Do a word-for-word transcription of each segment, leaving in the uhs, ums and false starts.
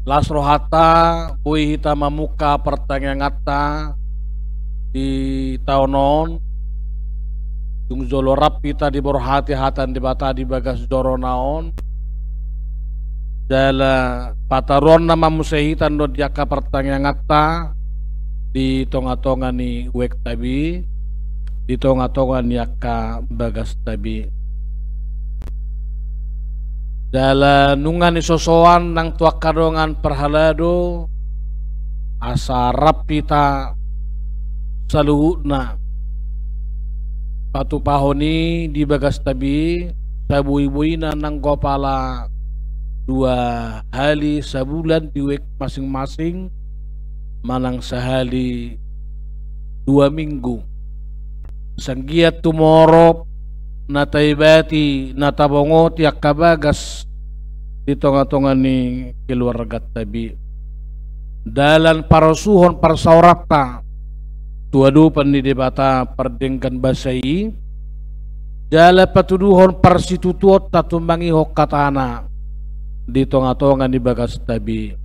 Las rohanta, boi hita mamungka partangianganta di taon on, dung jolo rap hita diborhati hata ni Debata di bagas jorona on, jala pataruonna ma muse hita do di angka partangianganta di tongatonga ni uekta be, di tongatonga ni angka bagasta be. Jala nunga nisosoan nang tu angka dongan parhalado, asa rap hita saluhutna patupahon i di bagasta be, saboiboina nanggo pala dua hali sabulan di uek masingmasing, manang sahali dua minggu. Asa anggiat tumorop na taibati, na tabongoti angka bagas di tongatonga ni keluarganta be. Dalan parosuhon parsaoranta tu adopan ni Debata pardenggan basa i, jala patuduhon parsitutuonta tumangihon hatana di tongatonga ni bagasta be.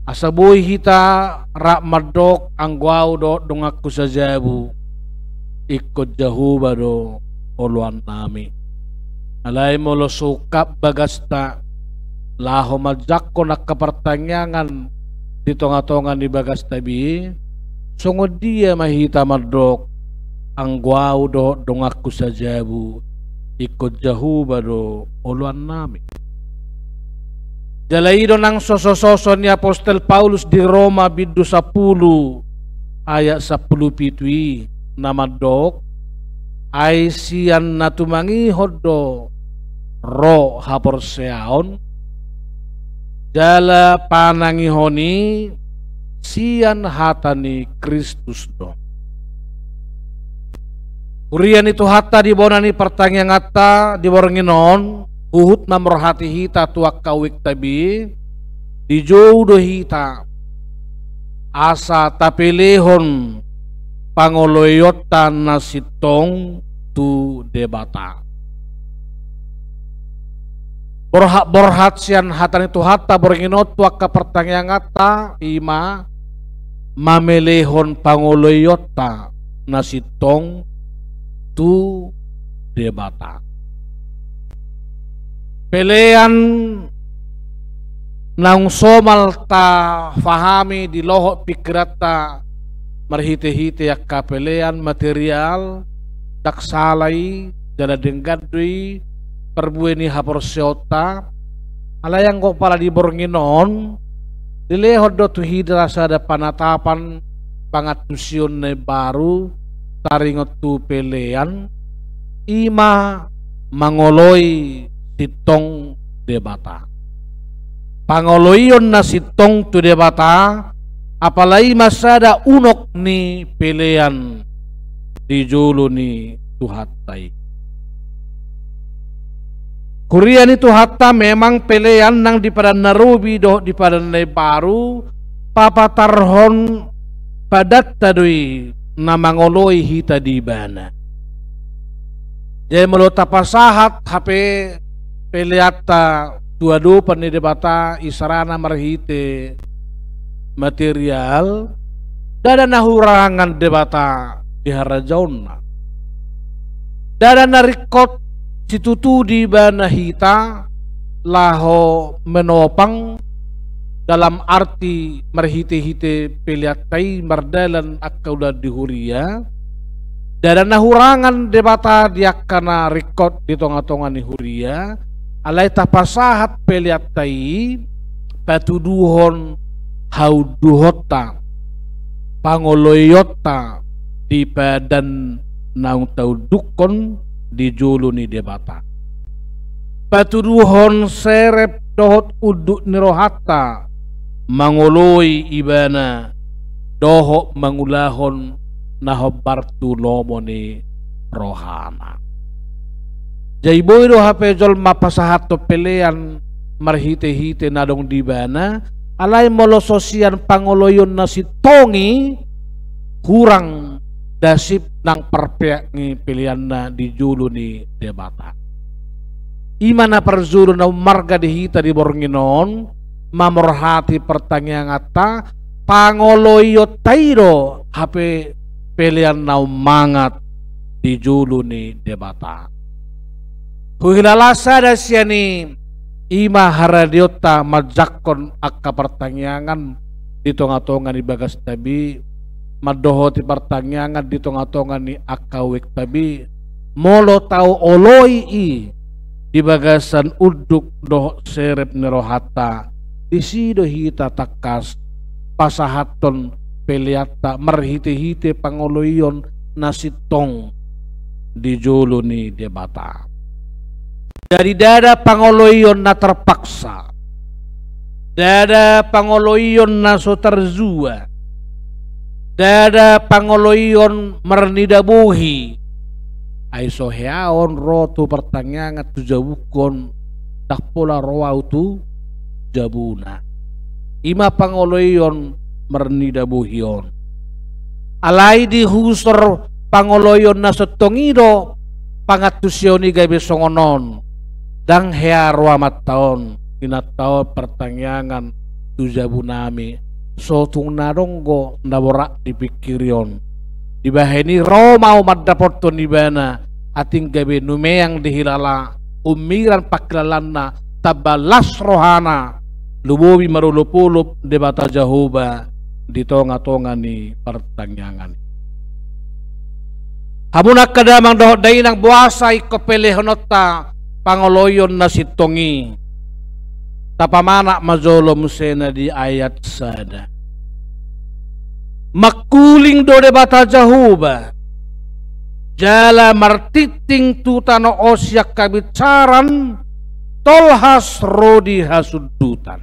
Asa boi hita rap mandok, anggo ahu dohot donganku sajabu, ingkon Jahowa do oloannami. Alai molo so ungkap bagasta laho manjangkon angka partangiangan di tongatonga ni bagasta be, songon dia ma hita mandok, anggo ahu dohot donganku sajabu, ingkon Jahowa do oloannami. Jala i do nang sosososo ni apostel Paulus di Roma bindu sampulu ayat sampulu pitu i, na mandok, ai sian na tumangihon do ro haporseaon, jala panangihon i sian hata ni Kristus do. Huria ni Tuhanta, di bona ni partangianganta di borngin on, huhut mamborhati hita tu angka uekta be, dijou do hita asa tapelehon pangoloionta na sintong tu Debata. Borhatborhat sian hata ni Tuhanta borngin on tu angka partangianganta, i ma mamelehon pangoloionta na sintong tu Debata. Pelean naung somal tafahami di lohot pingkiranta marhitehite angka pelean material, ndang sala i, jala denggan do i parbue ni haporseaonta. Alai anggo pala di borngin on, dilehon do tu hita sada panatapan pangantusion na imbaru taringot tu pelean, i ma mangoloi sintong Debata. Pangoloion na sintong tu Debata, apala i ma sada unok ni pelean di jolo ni Tuhanta i. Huria ni Tuhanta, memang pelean nang di padan na robi dohot di padan na imbaru papatarhon padanta do i na mangoloi hita di ibana. Jadi molo tapasahat hape peleanta tu adopan ni Debata, isarana marhite material, ndada na hurangan Debata di harajaonna. Ndada na ringkot situtu di ibana hita laho menopang, dalam arti marhitehite peleanta i mardalan angka ulaon di huria. Ndada na hurangan Debata di angka na ringkot di tongatonga ni huria, alai tapasahat peleanta i patuduhon haunduhonta, pangoloionta di padan naung taundukhon di jolo ni Debata. Patuduhon serep dohot unduk ni rohanta mangoloi ibana dohot mangulahon na hombar tu lomo ni rohana. Jadi boi do hape jolma pasahathon pelean marhitehite na adong di ibana, alai molo so sian pangoloion na sintong i, hurang dasip nang parpeak ni peleanna di jolo ni Debata. I ma na parjolo na ummarga di hita di borngin on, mamorhati partangianganta, pangoloionta i do hape pelean na ummangat di jolo ni Debata. Huhilala sada sian i, i ma haradeonta manjangkon angka partangiangan di tonga-tonga ni bagasta be, mandohoti partangiangan di tonga-tonga ni angka uekta be, molo taoloi i di bagasan unduk dohot serep ni rohanta, disi do hita tangkas pasahathon peleanta marhite-hite pangoloion na sintong di jolo ni Debata. Jadi ndada pangoloion na terpaksa, ndada pangoloion na so tarjua, ndada pangoloion marnida bohi. Ai so hea on ro tu partangiangan tu jabungku on, ndang pola ro ahu tu jabuna. I ma pangoloion marnida bohi on. Alai di husor pangoloion na sintong i do pangantusion i gabe songon on. Ndang hea ro amanta on, inanta on partangiangan tu jabunami. So tung na adong do na borat dipingkiri on. Dibahen i ro ma ahu mandapothon ibana, atik gabe numeang dihilala, ummiran pangkilalaanna, tamba las rohana, lumobi marolopolop Debata Jahowa di tonga-tonga ni partangiangan i. Hamu angka damang dohot dainang, boasa ingkon pelehononta pangoloion na sintong i? Tapamanat ma jolo muse na di ayat sada. Mangkuling do Debata Jahowa, jala martingting tu tano on sian habinsaran, tolhas ro di hasundutan.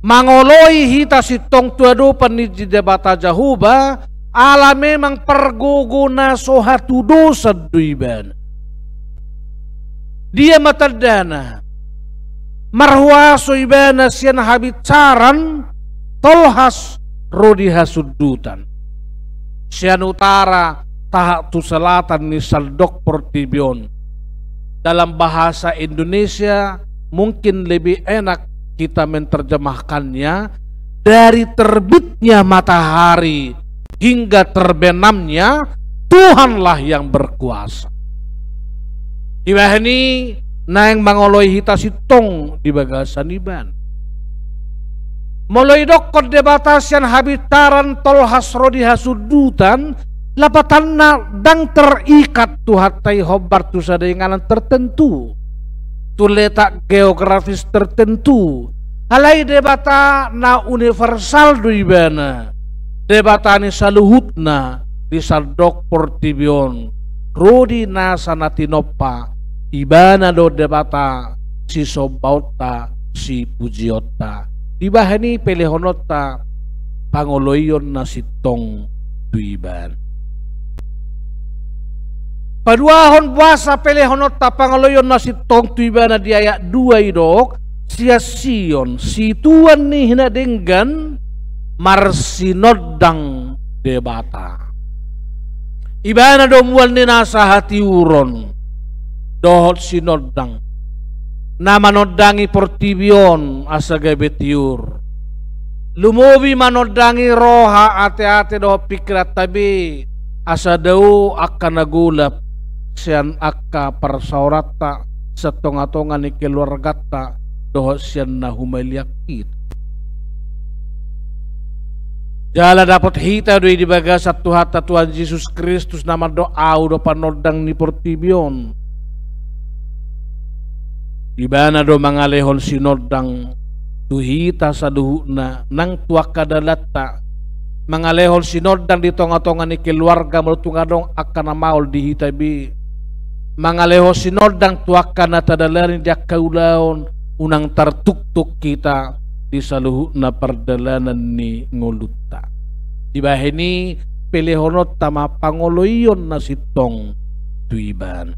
Mangoloi hita sintong tu adopan ni Debata Jahowa, ala memang pargogo na so hatudosan do ibana. Dia ma tandana? Marhuaso ibana sian habinsaran, tolhas ro di hasundutan. Sian utara tahat tu selatan ni sandok portibi on. Dalam bahasa Indonesia, mungkin lebih enak kita menerjemahkannya, dari terbitnya matahari hingga terbenamnya, Tuhanlah yang berkuasa. Dibahen i naeng mangoloi hita sintong di bagasan ibana. Molo didokkon Debata sian habinsaran tolhas ro di hasundutan, lapatanna ndang terikat Tuhanta i hombar tu sada inganan tertentu, tu letak geografis tertentu. Alai Debata na universal do ibana, Debata ni saluhutna di sandok portibi on, ro di nasa na tinompa. Ibana do Debata sisombaonta, sipujionta. Dibahen i pelehononta pangoloion na sintong tu ibana. Paduahon boasa pelehononta pangoloion na sintong tu ibana, di ayat dua didok, sian Sion, situan ni hinadenggan, marsinondang Debata. Ibana do mual ni nasa hatiuron dohot sinondang, na manondangi portibi on asa gabe tiur. Lumobi manondangi roha, ateate dohot pingkiranta be, asa dao angka na golap sian angka parsaoranta, sian tongatonga ni keluarganta dohot sian na humaliang hita. Jala dapot hita do i di bagasan Tuhanta Tuhan Jesus Kristus, na mandok, Ahu do panondang ni portibi on. Ibana do mangalehon sinondang tu hita saluhutna, nang tu angka dalanta, mangalehon sinondang di tongatonga ni keluarga molo tung adong angka na maol di hita be, mangalehon sinondang tu angka na tadalani di angka ulaon, unang tartuktuk hita di saluhutna pardalanan ni ngolunta. Dibahen i pelehononta ma pangoloion na sintong tu ibana.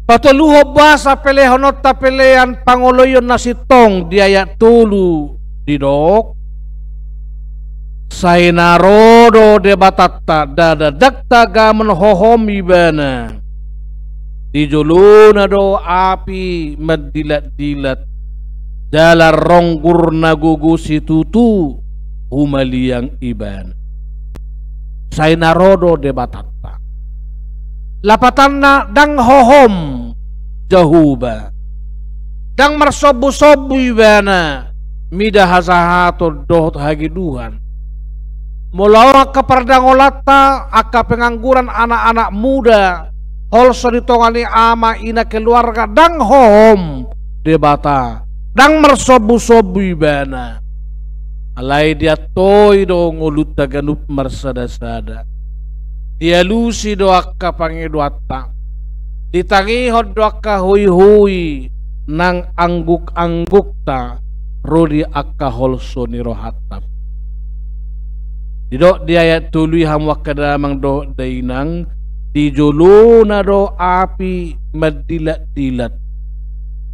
Patoluhon boasa pelehononta pelean pangoloion na sintong, di ayat tolu didok, sai na ro do Debatanta, ndada ndang tagamon hohom ibana. Di jolona do api mandilat-dilat, jala ronggur na gogo situtu humaliang ibana. Sai na ro do Debatanta. Lapatanna, ndang hohom Jahowa. Ndang marsombu-sombu ibana mida hajahaton dohot hageduhan. Molo angka pardangolanta, angka pengangguran, anak-anak muda, holso di tonga ni ama ina keluarga, ndang hohom Debata, ndang marsombu-sombu ibana. Alai diantoi do ngolunta ganup marsada-sada. Dialusi do angka pangidoanta. Ditangihon do angka hoi-hoi nang angguk-anggukta ro di angka holso ni rohanta. Didok di ayat tolu i, hamu angka damang dohot dainang, di jolona do api mandilat-dilat,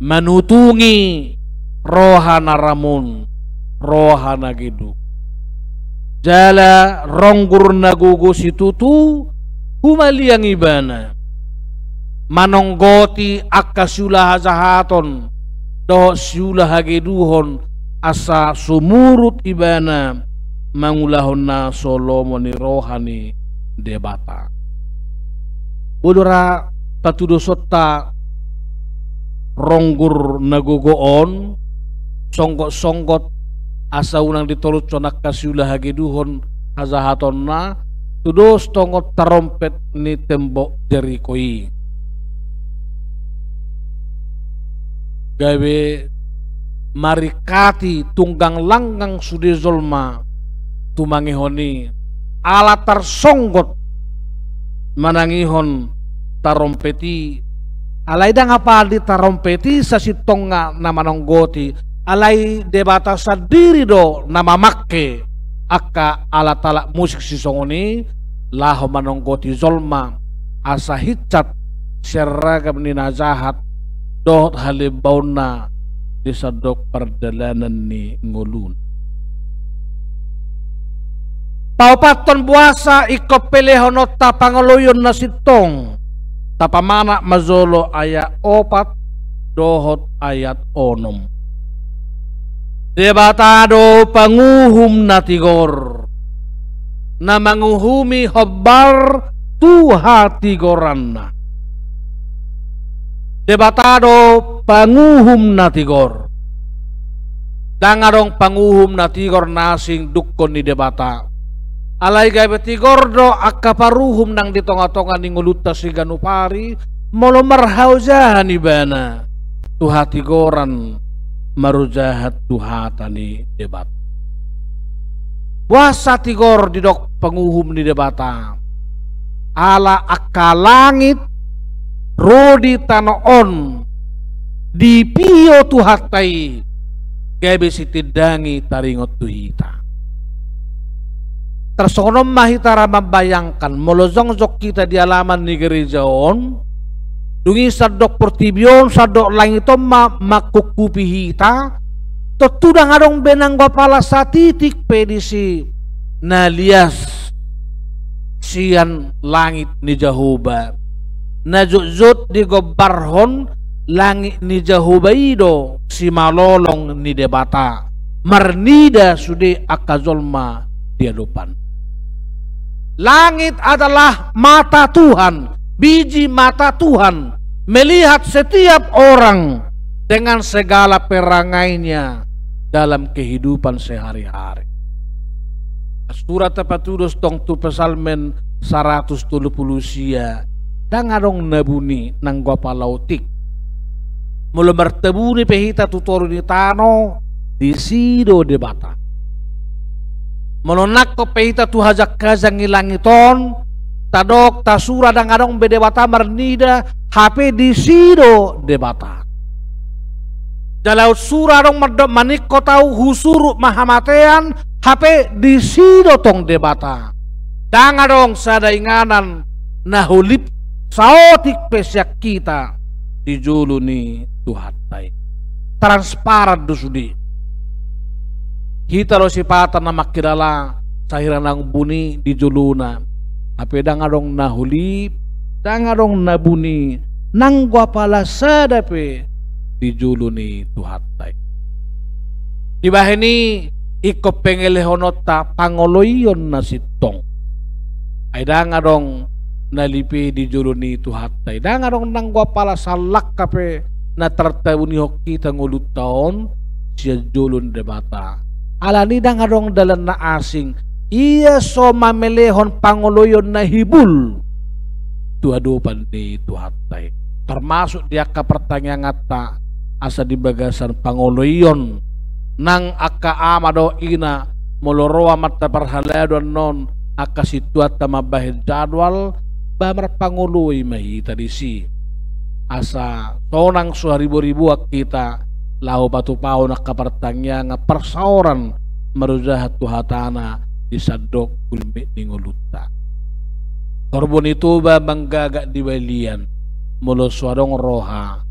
manutungi roha na ramun, roha na geduk. Jala ronggur na gogo situtu humaliang ibana. Manonggoti angka siula hajahaton dohot siula hageduhon, asa sumurut ibana mangulahon na so lomo ni roha ni Debata. Boi do ra patudosonta ronggur na gogo on, songgot-songgot, asa unang ditolushon angka siula hageduhon hajahatonna, tudos tongon tarompet ni tembok Jeriko i. Gabe maringkati tunggang langgang sude jolma tumangihon i, ala tarsonggot manangihon tarompet i. Alai ndang apala di tarompet i sasintongna na manonggoti, alai Debata sandiri do na mamangke angka alat-alat musik sisongon i, laho manonggoti jolma, asa hinsat sian ragam ni na jahat dohot halembaonna di sandok pardalanan ni ngoluna. Paopathon, boasa ingkon pe lehononta pangoloion na sintong? Tapamanat ma jolo ayat opat dohot ayat onom. Debata do panguhum na tigor, na manguhumi hombar tu hatigoranna. Debata do panguhum na tigor. Ndang adong panguhum na tigor na asing dungkon ni Debata. Alai gabe tigor do angka paruhum nang di tonga-tonga ni ngolunta siganup ari, molo marhaojahan ibana tu hatigoran marojahan tu hata ni Debata. Boasa tigor didok panguhum ni Debata? Ala angka langit ro di tano on dipio Tuhanta i, gabe sitindangi taringot tu hita. Tarsongon on ma hita ra mambayangkan, molo jongjong hita di alaman ni gereja on, dung i sandok portibi on, sandok langit on ma mangkungkupi hita, tontu ndang adong be nanggo apala satitik pe disi na lias sian langit ni Jahowa. Na jotjot digombarhon langit ni Jahowa i do simalolong ni Debata, marnida sude angka jolma di adopan. Langit adalah mata Tuhan, biji mata Tuhan, melihat setiap orang dengan segala perangainya dalam kehidupan sehari-hari. Surat tapatudos tong tu Psalmen saratus tolu pulu sia, ndang adong na buni nanggo apala otik. Molo martabuni pe hita tu toru ni tano, disi do Debata. Molo nangkok pe hita tu hajang-hajang ni langit on, tadok, tasura, ndang adong be Debata marnida, hape disi do Debata. Jala unsura adong mandok, maningkot ahu, husurut ma hamatean, hape disi do tong Debata. Ndang adong sada inganan na holip saotik pe sian hita di jolo ni Tuhanta i. Transparan do sude. Hita do sipata na mangkilala sahira naung buni di jolona. Hape ndang adong na holip, ndang adong na buni, nanggo apala sada pe di jolo ni Tuhanta i. Dibahen i ingkon pengelehononta pangoloion na sintong. Ai ndang adong na lipe di jolo ni Tuhanta i, ndang adong nanggo apala sallangka pe na tartabunihon hita ngolunta on sian jolo ni Debata. Alani ndang adong dalan na asing ia so mamelehon pangoloion na hibul tu adopan ni Tuhanta i. Termasuk di angka partangianganta asa di bagasan pangoloion nang angka ama dohot ina, molo ro amanta parhalado annon angka sintuanta mambahen jadwal, ba marpangoloi ma hita disi. Asa sonang so hariboriboan hita laho patupahon angka partangiangan parsaoran marojahan tu hatana di sandok gulmit ni ngolunta. Horbo ni Toba manggagak di balian, molo so adong roha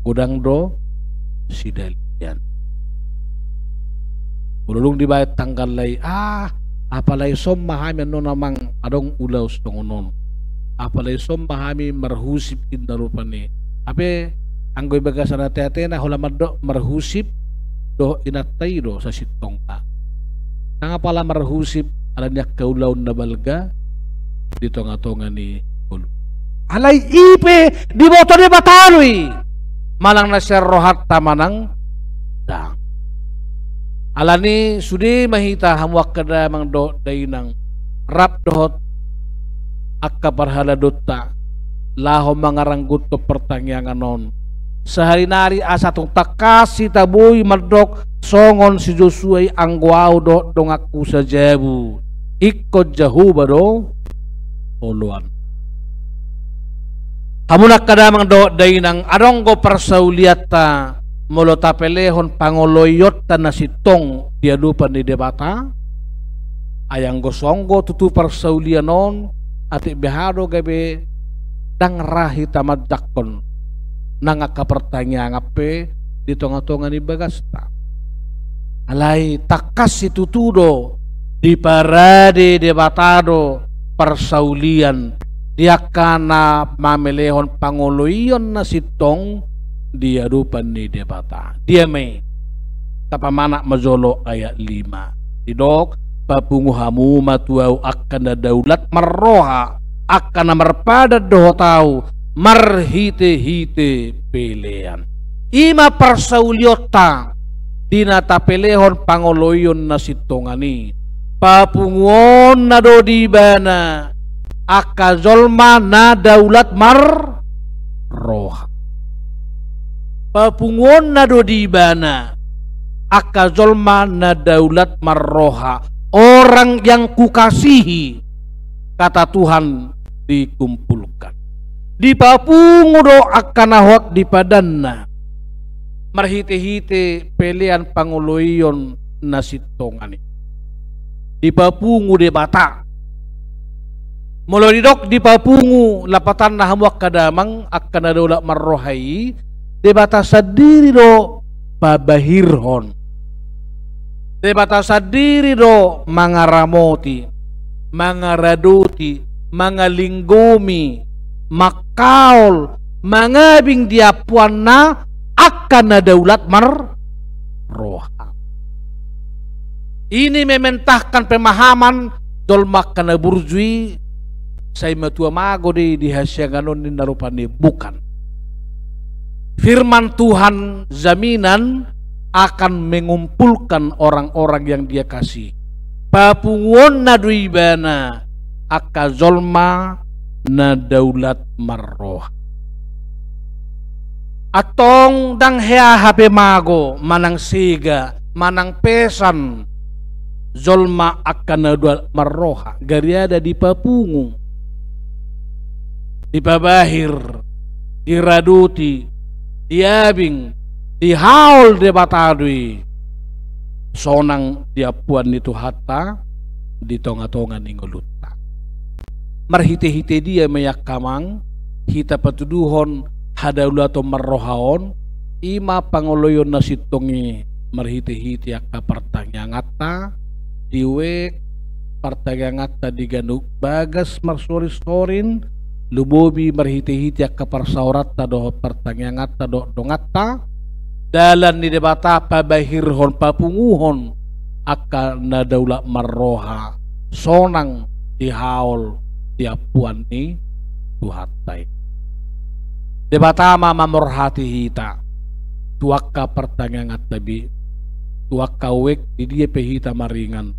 godang do sidalian. Molo dung dibahen tanggal lai, ah, apalai son ma hami annon amang adong ulaon songon on. Apalai son ma hami marhusip inna rupani. Hape anggo i bagasan ateatena holan mandok marhusip dohot inanta i do sasintongna. Ndang apala marhusip alani angka ulaon na balga di tongatonga ni ngolu. Alai i pe diboto Debata do i, manang na sian rohanta manang ndang. Alani sude ma hita hamu angka damang dohot dainang, rap dohot angka parhaladonta laho mangarangguthon partangiangan on. Saharinari asa tung tangkas hita boi mandok songon si Josua i, anggo ahu dohot donganku sajabu, ingkon Jahowa do oloan. Hamu angka damang dohot dainang, adong do parsaulianta molo tapelehon pangoloionta na sintong di adopan ni Debata? Ai anggo songon tutu parsaulian on, atik beha do gabe ndang ra hita manjangkon nang angka partangiangan pe di tongatonga ni bagasta. Alai tangkas situtu do diparade Debata do parsaulian di angka na mamelehon pangoloion na sintong di adopan ni Debata. Dia ma i? Tapamanat ma jolo ayat lima. Didok, papungu hamu ma tu ahu angka na daulat marroha, angka na marpadan dohot ahu marhitehite pelean. I ma parsaulionta di na tapelehon pangoloion na sintongan i. Papunguonna do di ibana angka jolma na daulat marroha. Papunguonna do di ibana angka jolma na daulat marroha, orang yang kukasihi, kata Tuhan dikumpulkan. Dipapungu do angka na hot di padanna marhitehite pelean pangoloion na sintongan i. Dipapungu Debata. Molo didok dipapungu, lapatanna hamu angka damang, angka na daulat marroha i, Debata sandiri do pabahirhon. Debata sandiri do mangaramoti, mangaradoti, mangalinggomi, mangkaol, mangabing di ampuanna angka na daulat marroha. Ini mementahkan pemahaman jolma angka na burju i, sai matua mago do i di hasiangan on ninna rupani. Bukan. Firman Tuhan jaminan akan mengumpulkan orang-orang yang Dia kasih. Papunguonna do ibana angka jolma na daulat marroha. Antong ndang hea hape mago manang sega manang pesan jolma angka na daulat marroha, gariada dipapungu, dipabahir, diradoti, diabing, dihaol Debata do i, sonang di ampuan ni Tuhanta di tongatonga ni ngolunta. Marhitehite dia ma i angka amang hita patuduhon hadaulaton marroha on? I ma pangoloion na sintong i marhitehite angka partangianganta, diuek partangianganta di ganup bagas marsorinsorin, lumobi marhitehite angka parsaoranta dohot partangianganta dohot donganta, dalan ni Debata pabahirhon, papunguhon angka na daulat marroha, sonang dihaol di ampuan ni Tuhanta i. Debata ma mamorhati hita tu angka partangianganta be, tu angka uek di dia pe hita maringan.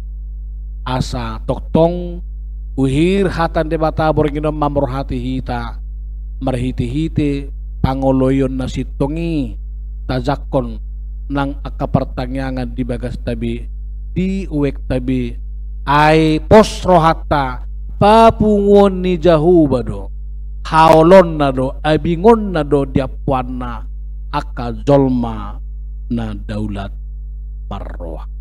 Asa tongtong uhir hata ni Debata borngin on mamorhati hita, marhitehite pangoloion na sintong i tajangkon nang angka partangiangan di bagasta be, di uekta be, ai pos rohanta papunguon ni Jahowa do, haolonna do, abingonna do di ampuanna angka jolma na daulat marroha.